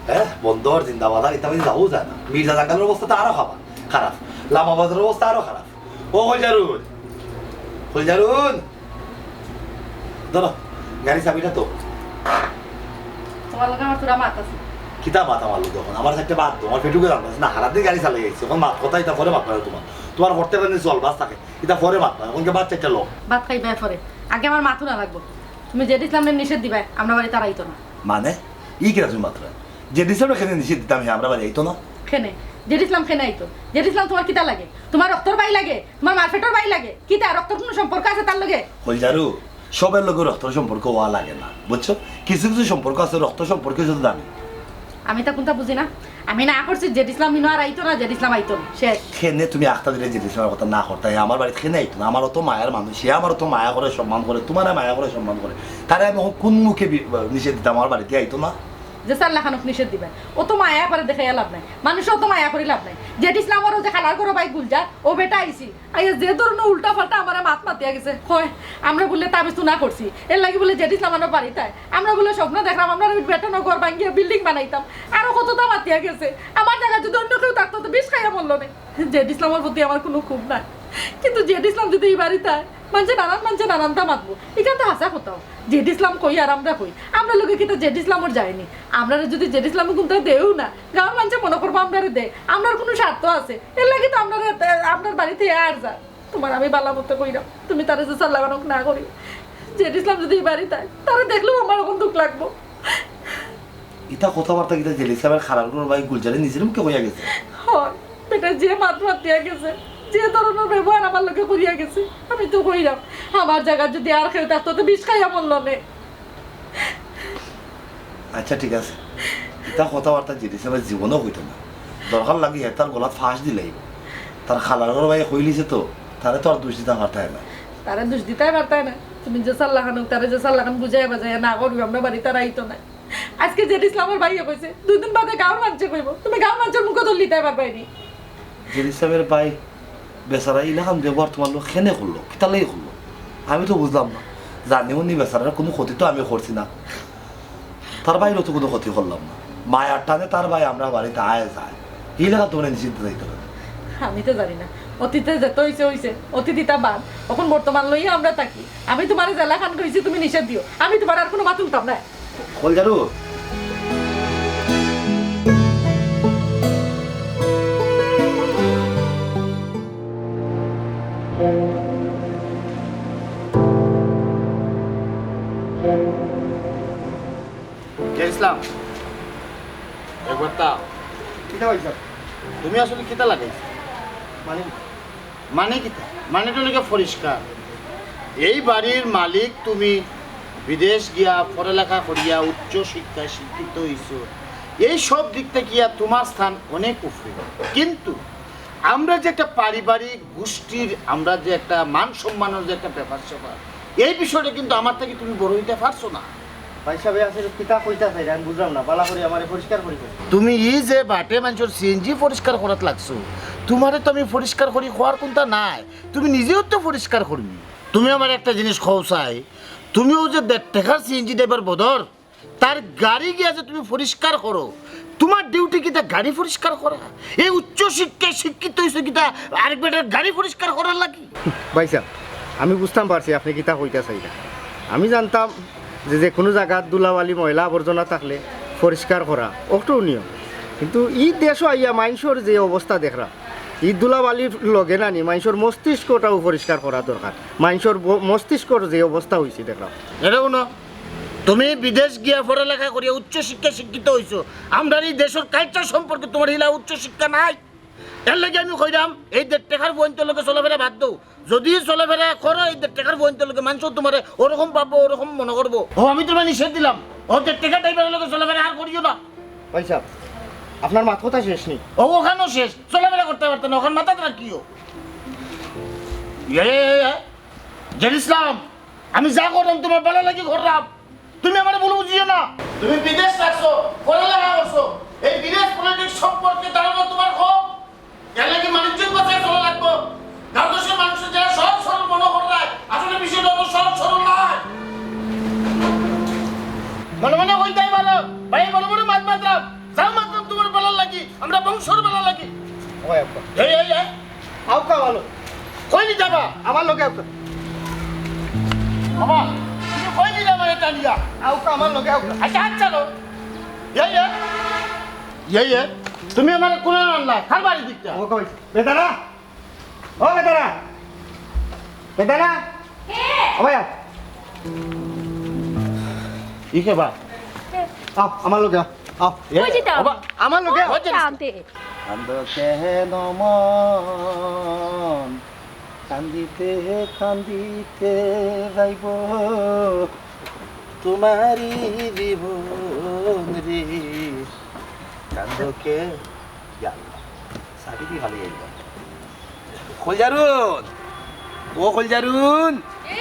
হ্যাঁ, বন্দর, জিন্দাবাজার, ইতা বাড়ি যাওয়াও যায় না। মির্জা জাঙ্গালর অবস্থা তো আরো খাবা-, খারাপ। লামা বাজারর অবস্থা আরো খারাপ। ও খলজারুন, খলজারুন, ধরো, গাড়ি চাবিটা তো। তোমার লগে আমার থুড়া মাত আছে। কিতা মাত আমার লগে অখন? আমার একটা বাদ দাও, আমার পেটুকে জানতাম না, হারাদিন গাড়ি চালাই আইছি, অখন মাত কথা ইতা পরে মাত পারো তোমার। তোমার করতে পারেনি চল, বাস থাকে, ইতা পরে মাত পারো, অখন কি বাচ্চা একটা লোক। ভাত খাইবায় পরে, আগে আমার মাত হুনা লাগবো। তুমি জেড ইসলামরে নিষেধ দিবায়, আমরা বাড়ি তারা আইতো না। মানে? ই কিতা তুমি মাতরায়? জেড ইসলামরে কেনে নিষেধ দিতাম, হে আমরা বাড়ি আইতো না? কেনে? জেড ইসলাম কেনে আইতো? জেড ইসলাম তোমার কিতা লাগে? তোমার রক্তর ভাই লাগে? তোমার মারফেটর ভাই লাগে? কিতা রক্তর কুনু সম্পর্ক আছে তার লগে? খলজারু, সবের লগে রক্তর সম্পর্ক অওয়া লাগে না, বুঝছো? কিছু কিছু সম্পর্ক আছে রক্তর সম্পর্কে শুধু দামি। আমি তা কুনতা বুঝি না। আমি না করছি জেড ইসলাম ইনো আর আইতো না, জেড ইসলাম আইতো না, শেষ। কেনে তুমি আখতা দিলে জেড ইসলামর কথা না করতায়? আমার বাড়িত কেনে আইতো না? আমার অত মায়ার মানুষ, হে আমার অত মায়া করে, সম্মান করে, তুমারে মায়া করে, সম্মান করে, তারে আমি অখন কুন মুখে বি-, নিষেধ দিতাম? আমার বাড়িত আইতো না। যেসার লাখান অউক নিষেধ দিবায়, অত মায়া করে দেখাইয়া লাভ নাই, মানুষরে অত মায়া করি লাভ নাই। জেড ইসলামর অউ যে খালার ঘরর ভাই গুলজার, অউ বেটা আইছিল, আইয়া যে ধরনর উল্টা পাল্টা আমারে মাত মাতিয়া গেছে, কয় আমরা বুলে তাবিজ টুনা করছি, এরলাগি বুলে জেড ইসলাম আমরার বাড়িত আয়, আমরা বুলে স্বপ্ন দেখরাম আমরার বেটাইনর ঘর ভাঙ্গিয়া বিল্ডিং বানাইতাম, আরো কততা মাতিয়া গেছে। আমার জাগাত যুদি অইন্য কেউ থাকতো তো বিষ খাইয়া মরলো নে। জেড ইসলামর প্রতি আমার কুনু ক্ষোভ নাই, কিন্তু জেড ইসলাম যুদি ই বাড়িত আয়, মানষে নানান, মানষে নানানতা মাতবো, ইখান তো হাছা কথাউ। জেড ইসলাম কই আর আমরা কই, আমরার লগে কিতা জেড ইসলামর যায়নি? আমরারে যুদি জেড ইসলামে কুনতা দেও না, গাঁওর মানষে মনো করবো আমরারে দে, আমরার কুনু স্বার্থ আছে, এরলাগি তো আমরারে, আমরার বাড়িত আর যায়। তুমারে আমি ভালা মতো কইরাম, তুমি তারে যেসার লাখান অউক না করিও। জেড ইসলাম যুদি ই বাড়িত আয়, তারে দেখলেউ আমার অখন দুখ লাগবো। ইতা কথাবার্তা কিতা জেড ইসলামর খালার ঘরর ভাই গুলজারে নিজর মুখে কইয়া গেছে? অয়, বেটায় যে মাত মাতিয়া গেছে, যে ধরনর ব্যবহার আমার লগে করিয়া গেছে, আমি তো কইরাম, আমার জাগাত যুদি আর কেউ থাকতো তো বিষ খাইয়া মরলো নে। আচ্ছা, ঠিক আছে, ইতা কথাবার্তা জেড ইসলামে জীবনেও কইতো না। দরকার লাগি হে তার গলাত ফাঁস দিলাইবো। তার খালার ঘরর ভাইয়ে কইলিছে তো, তারে তো আর দুষ দিতায় পারতায় না। তারে দুষ দিতায় পারতায় না। তুমি যেসার লাখান অউক, তারে যেসার লাখান বুঝাইয়া বাজাইয়া না করবে, আমরার বাড়িত আর আইতো না। আইজকে জেড ইসলামর ভাইয়ে কইছে, দুইদিন বাদে গাঁওর মানষে কইবো, তুমি গাঁওর মানষর মুখো তো লিতায় পারবায় নি। জেড ইসলামর ভাই বেচারা ইলাখান ব্যবহার তুমার লগে কেনে করলো, কিতার লাগি করলো? আমি তো বুঝলাম না। জানি হুনি বেচারার কুনু ক্ষতি তো আমি করছি না, তার ভাইরও তো কুনু ক্ষতি করলাম না। মায়ার টানে তার ভাই আমরার বাড়িত আয় যায়, ইলাখান তুমারে নিষেধ দিতে যাইতো না। আমি তো জানি না, অতীতে যেতা অইছে অইছে, অতীত ইতা বাদ, অখন বর্তমান লইয়া আমরা থাকি। আমি তুমারে যেলাখান কইছি তুমি নিষেধ দিও, আমি তুমার আর কুনু মাত হুনতাম না। কলজারু। জেড ইসলাম, একবার তা কিতা ভাইসাব? তুমি আসলে কিতা লাগাইছো? মানে? মানে কিতা? মানে তো নাকি পরিষ্কার। এই বাড়ির মালিক তুমি, বিদেশ গিয়া পড়ালেখা করিয়া উচ্চ শিক্ষায় শিক্ষিত অইছো, এই সব দিক থাকিয়া তুমার স্থান অনেক উপরে। কিন্তু আমরা যে একটা পারিবারিক গোষ্ঠীর, আমরা যে একটা মান সম্মানর যে একটা ব্যাপার স্যাপার, এই বিষয়টা কিন্তু আমার থাকি তুমি বড় অইতা পারছো না। ভাইসাব, আসলে কিতা কইতা চাইরা আমি বুঝলাম না, ভালা করি আমারে পরিষ্কার করি কও। তুমি ই যে বাটে মানষর সিএনজি পরিষ্কার করাত লাগছো, তুমারে তো আমি পরিষ্কার করি কওয়ার কুনতা নাই, তুমি নিজেউ তো পরিষ্কার কর্মী। তুমি আমারে একটা জিনিস কও চাই, তুমিউ যে দেড় টেকার সিএনজি ড্রাইভার বদর, তার গাড়ি গিয়া যে তুমি পরিষ্কার করো, তুমার ডিউটি কিতা গাড়ি পরিষ্কার করা? এই উচ্চ শিক্ষায় শিক্ষিত অইছো কিতা আরেক বেটার গাড়ি পরিষ্কার করার লাগি? ভাইসাব, আমি বুঝতাম পারছি আপনে কিতা কইতা চাইরা। আমি জানতাম যে, যে কুনু জাগাত ধুলাবালি, ময়লা, আবর্জনা থাকলে পরিষ্কার করা অটাউ নিয়ম, কিন্তু ই দেশো আইয়া মানষর যে অবস্থা দেখরাম, ই ধুলাবালির লগে নানি মানষর মস্তিষ্কটাও পরিষ্কার করা দরকার। মানষর ব-, মস্তিষ্কর যে অবস্থা অইছে দেখরাম। এরে হুনো, তুমি বিদেশ গিয়া পড়ালেখা করিয়া উচ্চ শিক্ষায় শিক্ষিত অইছো, আমরার ই দেশর culture সম্পর্কে তুমার ইলা উচ্চ শিক্ষা নাই। এরলাগি আমি কইরাম, এই দেড় টেকার বইন্তর লগে চলাফেরা বাদ দেও। যুদি চলাফেরা করো এই দেড় টেকার বইন্তর লগে, মানষে তুমারে অরকম ভাববো, অরকম মনো করবো। অউ আমি তুমারে নিষেধ দিলাম, অউ দেড় টেকার ড্রাইভারর লগে চলাফেরা আর করিও না। ভাইসাব, আপনার মাত কথা শেষ নি? অউ অখানও শেষ, চলাফেরা করতায় পারতায় না, অখান মাথাত রাখিও। ইয়ে, ইয়ে, ইয়ে, ইয়ে। জেড ইসলাম, আমি যা কররাম তুমার ভালার লাগি কররাম, তুমি আমারে ভুল বুঝিও না। তুমি বিদেশ থাকছো, পড়ালেখা করছো, এই বিদেশ politics সম্পর্কে ধারণা তুমার কম। এরলাগি মানুষজন বাঁচাইয়া চলা লাগবো। গাঁও দেশর মানুষরে যারা সহজ সরল মনো কররায়, আসলে বিষয়টা অত সহজ সরল নায়। মনে মনে কইতায় পারো, ভাই, মনে মনে মাত মাতরাম, যা মাতরাম তুমার ভালার লাগি, আমরার বংশর ভালার লাগি। ওই আব্বা। এই, এই, এই। আউক্কা আমার লগে। কই নি যাবা? আমার লগে আউক্কা। বাবা, তুমি কই নি যাবা ইটা নিয়া? আউক্কা আমার লগে আউক্কা। আচ্ছা, আচ্ছা, লো। এই, এই। এই, এই। তুমি আমারে কুনানো আনলায়? কার বাড়ির দিকটা? ও কই? বেদারা? ও বেদারা? বেদারা? কে? ও ভাইয়া। ই কে বা? কে? আও, আমার লগে আও। আও। এ, কই যাইতাম? ও বা, আমার লগে আও। কই যাইতাম তে? কান্দো কেন মন, কান্দিতে কান্দিতে যাইব তোমারই জীবন রে, কান্দো কে? ইয়া আল্লাহ, চাবি দি ফালাই আইলাম। খলজারুন, ও খলজারুন, এ!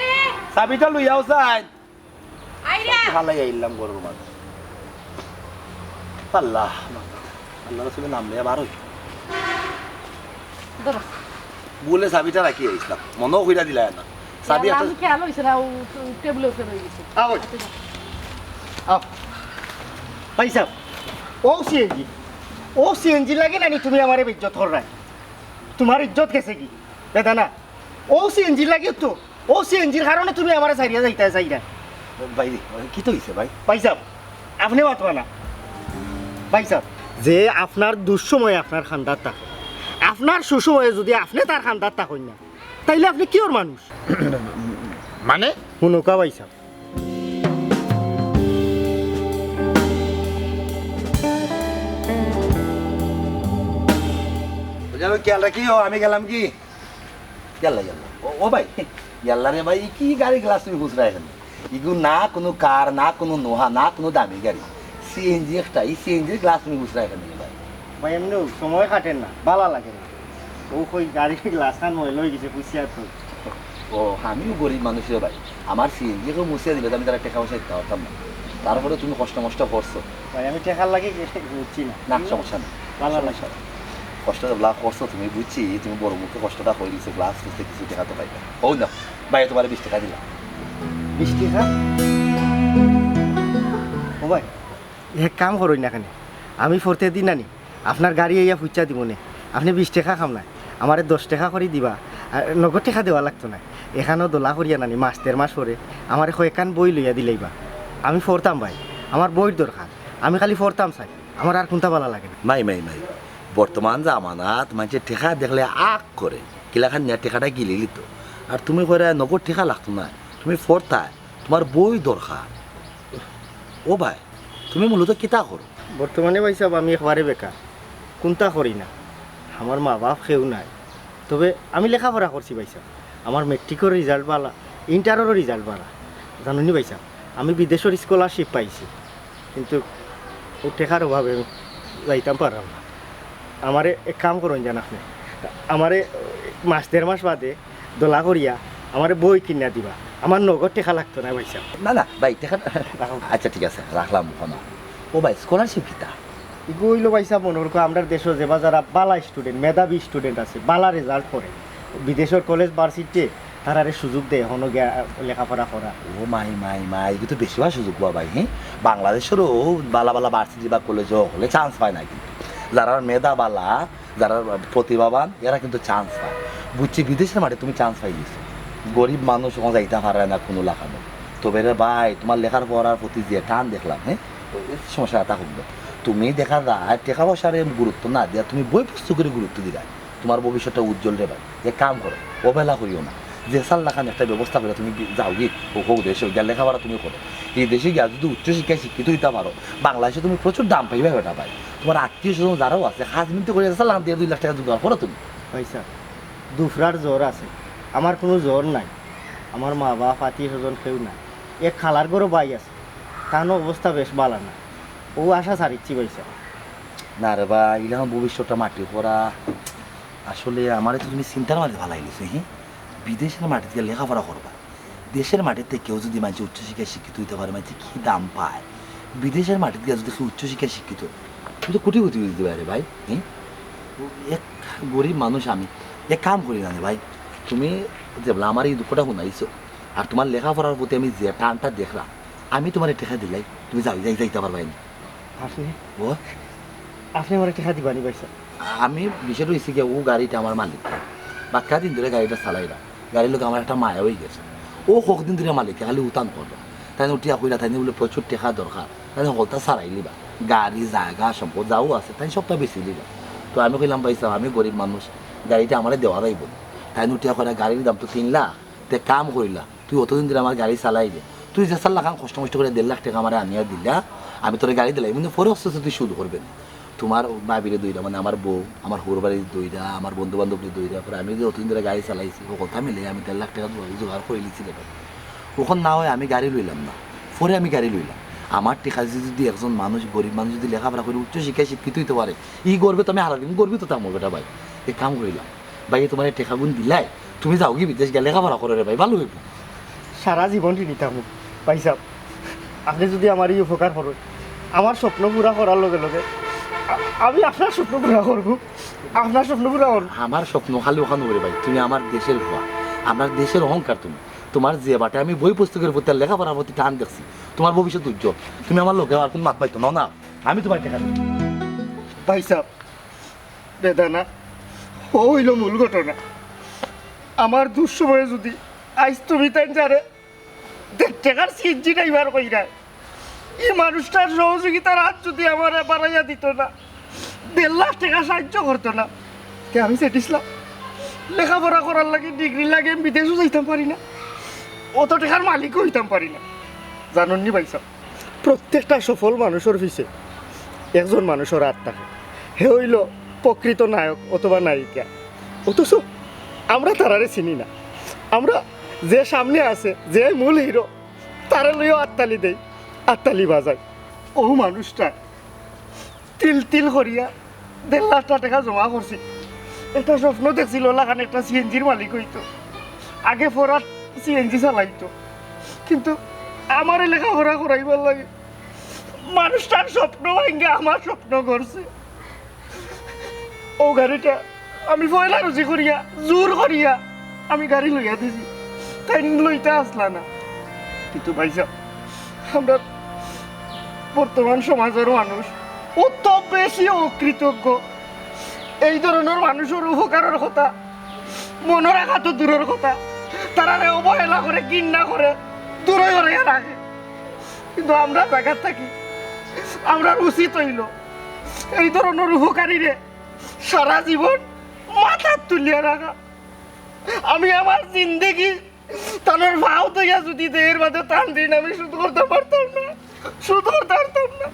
চাবিটা লইয়াও চাইন। আইরা। ফালাই আইলাম ঘরর মাঝে। আল্লাহ, আল্লাহ রসুলের নাম লইয়া বার হই। ধরো। বলে চাবিটা রাখি আইসলাম, মনেও কইরা দিলা না। চাবি ইয়াল্লা, একটা আমি খেয়াল হইছে না, ও তো টেবিলের উপরে রয়ে গেছে। আও। আচ্ছা, যাও। আও। ভাই সাহেব, ও সিএনজি, ও সিএনজি লাগে না নি তুমি আমারে বেইজ্জত কররায়? তোমার ইজ্জত গেছে কি? দাদা না, ও সিএনজি লাগে তো। ও সিএনজির কারণে তুমি আমারে ছাড়িয়া যাইতায় চাইরায়। ভাই রে, কিতা অইছে ভাই? ভাই সাহেব, আপনে মাতবা না। ভাই সাহেব, যে আপনার দুঃসময়ে আপনার কান্দাত থাকে, আপনার সুসময়ে যদি আপনে তার কান্দাত থাকইন না, তাইলে আপনে কিওর মানুষ? মানে? হুনউক্কা ভাই সাহেব। বুঝাবো, খেয়াল রাখিও, আমি গেলাম কি? ইয়াল্লা, ইয়াল্লা। ও, ও ভাই, ইয়াল্লা রে ভাই, ই কি গাড়ি গ্লাস তুমি খুচরা এখানে? ইগু না কোনো কার, না কোনো নোহা, না কোনো দামি গাড়ি। সিএনজি একটা, ই সিএনজির গ্লাস তুমি খুচরা এখানে রে ভাই। ভাই, এমনেও সময় কাটের না, বালা লাগে না। ও কই গাড়ির গ্লাস খান ময়লা হয়ে গেছে, খুশি আর তো। ও, আমিও গরিব মানুষ রে ভাই, আমার সিএনজি কেউ মুছিয়া দিলে তো আমি তারা টেকা পয়সা দিতে পারতাম না। তারপরে তুমি কষ্ট মষ্ট করছো। ভাই, আমি টেকার লাগি বুঝছি না। না, সমস্যা নেই। ভালো সমস্যা নেই। কষ্ট যেবলা করছো তুমি, বুঝছি, তুমি বড় মুখে কষ্টটা কই দিছো, গ্লাস খুঁজতে কিছু টেকা তো পাইবা। ও না, ভাই, তোমারে বিশ টেকা দিলাম। বিশ টেকা? ও ভাই, এক কাম করইন না কেনে, আমি ফরতে দিন আনি, আপনার গাড়ি আইয়া ফুচা দিব নে, আপনে বিশ টেকা খাম না, আমারে দশ টেকা করি দিবা, আর নগদ টেকা দেওয়া লাগতো না। এখানো দোলা করিয়া নানি, মাস দেড় মাস পরে আমারে কয়েকখান বই লইয়া দিলাইবা, আমি ফরতাম ভাই, আমার বইর দরকার, আমি খালি ফরতাম চাই। আমার আর কুনতা বালা লাগে না। মাই, মাই, মাই, বর্তমান জামানাত মানষে টেকা দেখলে আক করে, কিলাখান নিয়া টেকাটা গিলিলিতো। আর তুমি কইরায় নগদ টেকা লাগতো না, তুমি ফরতায়, তোমার বই দরকার। ও ভাই, তুমি মূলত কিতা করো? বর্তমানে ভাই সাহেব আমি একবারে বেকার, কুনতা করি না, আমার মা বাপ কেউ নাই। তবে আমি লেখাপড়া করছি ভাই সাহেব, আমার মেট্রিকর রেজাল্ট বালা, ইন্টাররও রেজাল্ট বালা। জানইন নি ভাই সাহেব, আমি বিদেশর স্কলারশিপ পাইছি, কিন্তু ও টেকার অভাবে আমি যাইতাম পারলাম না। আমারে এক কাম করইন যান আপনে, আমারে মাস দেড় মাস বাদে দোলা করিয়া আমারে বই কিনিয়া দিবা, আমার নগদ টেকা লাগতো না ভাই সাহেব। না, না, ভাই, টেকা রাখো। আচ্ছা, ঠিক আছে, রাখলাম ওখানে। ও ভাই, স্কলারশিপ কিতা? ইগু অইলো ভাই সাহেব, মনে করো, আমরার দেশো যেবা যারা বালা স্টুডেন্ট, মেধাবী স্টুডেন্ট আছে, বালা রেজাল্ট করে, বিদেশর কলেজ ভার্সিটিতে তারারে সুযোগ দেয়, হনো গিয়া লেখাপড়া করা। ও মাই, মাই, মাই, ইগু তো বেশি ভালা সুযোগ পাওয়া ভাই, হ্যাঁ? বাংলাদেশরও বালা বালা ভার্সিটি বা কলেজও হলে চান্স পায় না কিন্তু। যারা মেধা বালা, যারা প্রতিভাবান, এরা কিন্তু চান্স পায়। বুঝছি, বিদেশর মাটিত তুমি চান্স পাই গেছো। গরিব মানুষ ওখানে যাইতা পারে না কোনো লাখানো। তবে রে ভাই, তোমার লেখার পড়ার প্রতি যে টান দেখলাম, হ্যাঁ, ওই সমস্যা এটা হবে। তুমি দেখা যায় টেকা পয়সারে গুরুত্ব না দিয়া তুমি বই পুস্তকরে গুরুত্ব দিলায়, তোমার ভবিষ্যৎটা উজ্জ্বল রে ভাই। এক কাম করো, অবহেলা করিও না। যে সাল লাখান একটা ব্যবস্থা করে তুমি গি-, যাও গি, ও হোক দেশে গিয়া লেখাপড়া তুমি করো। এই দেশে গিয়া যদি উচ্চশিক্ষায় শিক্ষিত হইতে পারো, বাংলাদেশে তুমি প্রচুর দাম পাইবা বেটা ভাই। তোমার আত্মীয় স্বজন যারাও আছে, কাজ মিনতি করে যে সাল লাখান দেড় দুই লাখ টেকা জোগাড় করো তুমি। ভাই সাহেব, দুফরার জ্বর আছে, আমার কোনো জ্বর নাই, আমার মা বাপ আত্মীয় স্বজন কেউ নাই। এক খালার ঘরো ভাই আছে, তানও অবস্থা বেশ বালা না, ও আশা ছাড়িচ্ছি ভাই সাহেব। না রে বা, ইলাখান ভবিষ্যৎটা মাটি করা, আসলে আমারে তো তুমি চিন্তার মাঝে ফালাই দিছো, হি? বিদেশর মাটিত গিয়া লেখাপড়া করবা, দেশর মাটিত কেউ যদি মানষে উচ্চশিক্ষায় শিক্ষিত হইতে পারে, মানষে কি দাম পায়, বিদেশর মাটিত গিয়া যদি কেউ উচ্চশিক্ষায় শিক্ষিত হয়, তুমি তো কোটিপতি হয়ে যেতে পারে ভাই, হি? এক গরিব মানুষ আমি, এক কাম করি না রে ভাই, তুমি যেবলা আমার এই দুঃখটা শুনাইছো, আর তোমার লেখাপড়ার প্রতি আমি যে টানটা দেখলাম, আমি তোমারে টেকা দিলাই, তুমি যাও, যাই, যাইতে পারবায় নি। আপনে? ও? আপনে আমারে টেকা দিবা নি ভাই সাহেব? আমি বিষয়টা হইছে কি, ও গাড়িটা আমার মালিক, বাক্কা দিন ধরে গাড়িটা চালাইরা, গাড়ির লগে আমার একটা মায়া হয়ে গেছে। ও কতদিন ধরে মালিক, খালি উতান করবা। তাই উঠিয়া কইরা, তাই বলে প্রচুর টেকা দরকার, তাই হকলতা সারাই লিবা, গাড়ি, জাগা, সম্পদ যাও আছে, তাই সবটা বেশি লিবা। তো আমি কইলাম, "ভাই সাহেব, আমি গরিব মানুষ, গাড়িটা আমারে দেওয়া যাইব।" তাই উঠিয়া কইরা, "গাড়ির দাম তো তিন লাখ, তে কাম করিলা, তুই অতদিন ধরে আমার গাড়ি চালাই দে, তুই যে সাল লাখান কষ্ট মষ্ট করে দেড় লাখ টেকা আমারে আনিয়া দিলা, আমি তোরে গাড়ি দিলাই, কিন্তু পরে আস্তে আস্তে তুই সুদ করবে না।" তোমার ভাবিরে দইরা, মানে আমার বউ, আমার হউর বাড়ি দইরা, আমার বন্ধু বান্ধবরে দইরা, পরে আমি যে অতদিন ধরে গাড়ি চালাইছি, ও কথা মিলে আমি দেড় লাখ টেকা জোগাড়, জোগাড় করি লিছি রে ভাই। অখন না অয় আমি গাড়ি লইলাম না, পরে আমি গাড়ি লইলাম। আমার টেকা দিয়া যদি একজন মানুষ, গরিব মানুষ যদি লেখাপড়া করি উচ্চ শিক্ষায় শিক্ষিত অইতে পারে, ই গর্বে তো আমি হারা দিন গর্বিত থাকমু বেটা ভাই। এক কাম করিলাম, ভাই, তোমার এই টেকাগুন দিলাই, তুমি যাওগি বিদেশ গিয়া লেখাপড়া করো রে ভাই, ভালো অইবো। সারা জীবন ঋণী থাকমু। ভাইসাব, আপনে যদি আমার ই উপকার করইন, আমার স্বপ্ন পুরা করার লগে লগে আ-, আমি আপনার স্বপ্ন পুরা করমু, আপনার স্বপ্ন পুরা করমু। আমার স্বপ্ন খালি অখান অইবো রে ভাই, তুমি আমার দেশের ফুয়া, আমার দেশের অহংকার তুমি। তোমার যে বাটে আমি বই পুস্তকের প্রতি আর লেখাপড়ার প্রতি টান দেখছি, তোমার ভবিষ্যৎ উজ্জ্বল। তুমি আমার লগে আর কুনু মাত মাতিও না, না, আমি তোমার টেকা দিমু। ভাইসাব, বেদানা, অউ অইলো মূল ঘটনা। আমার দুঃসময়ে যদি আইজ তুমি তাইন যারে দেড় টেকার সিএনজি ড্রাইভার কইরায়, ই মানুষটার সহযোগিতার হাত যদি আমারে বাড়াইয়া দিত না, দেড় লাখ টেকা সাহায্য করতো না, তে আমি সেটিসলাম। লেখাপড়া করার লাগি, ডিগ্রি লাগে, আমি বিদেশও যাইতাম পারি না, অত টেকার মালিকও অইতাম পারি না। জানইননি ভাইসাব, প্রত্যেকটা সফল মানুষর পিছে একজন মানুষর হাত থাকে। হে অইলো প্রকৃত নায়ক অথবা নায়িকা। অথচ আমরা তারারে চিনি না। আমরা যে সামনে আছে, যে মূল হিরো, তারে লইয়াও আত্তালি দেই, আত্তালি বাজাই। অউ মানুষটা তিল তিল করিয়া দেড় লাখ টেকা জমা করছিল। একটা স্বপ্ন দেখছিল, লাখান একটা সিএনজির মালিক অইতো, আগে ফরাত সিএনজি চালাইতো। কিন্তু আমারে লেখাপড়া করাইবার লাগি মানুষটার স্বপ্ন ভাঙ্গিয়া আমার স্বপ্ন গড়ছে। অউ গাড়িটা আমি পয়লা রুজি করিয়া, জোর করিয়া আমি গাড়ি লইয়া দিছি, তাইন লইতা আছলা না। কিন্তু ভাইসাব, আমরা বর্তমান সমাজর মানুষ অত বেশি অকৃতজ্ঞ, এই ধরনর মানুষর উপকারর কথা মনো রাখা তো দূরর কথা, তারারে অবহেলা করে, ঘিন্না করে, দূরই হরাইয়া রাখে। কিন্তু আমরা জাগাত থাকি, আমরার উচিত অইলো এই ধরনর উপকারীরে সারা জীবন মাথাত তুলিয়া রাখা। আমি আমার জিন্দেগি তানর পাও ধইয়া যদি দেহের মাঝে টান দিন, আমি শোধ করতাম পারতাম না, শোধ করতাম পারতাম না।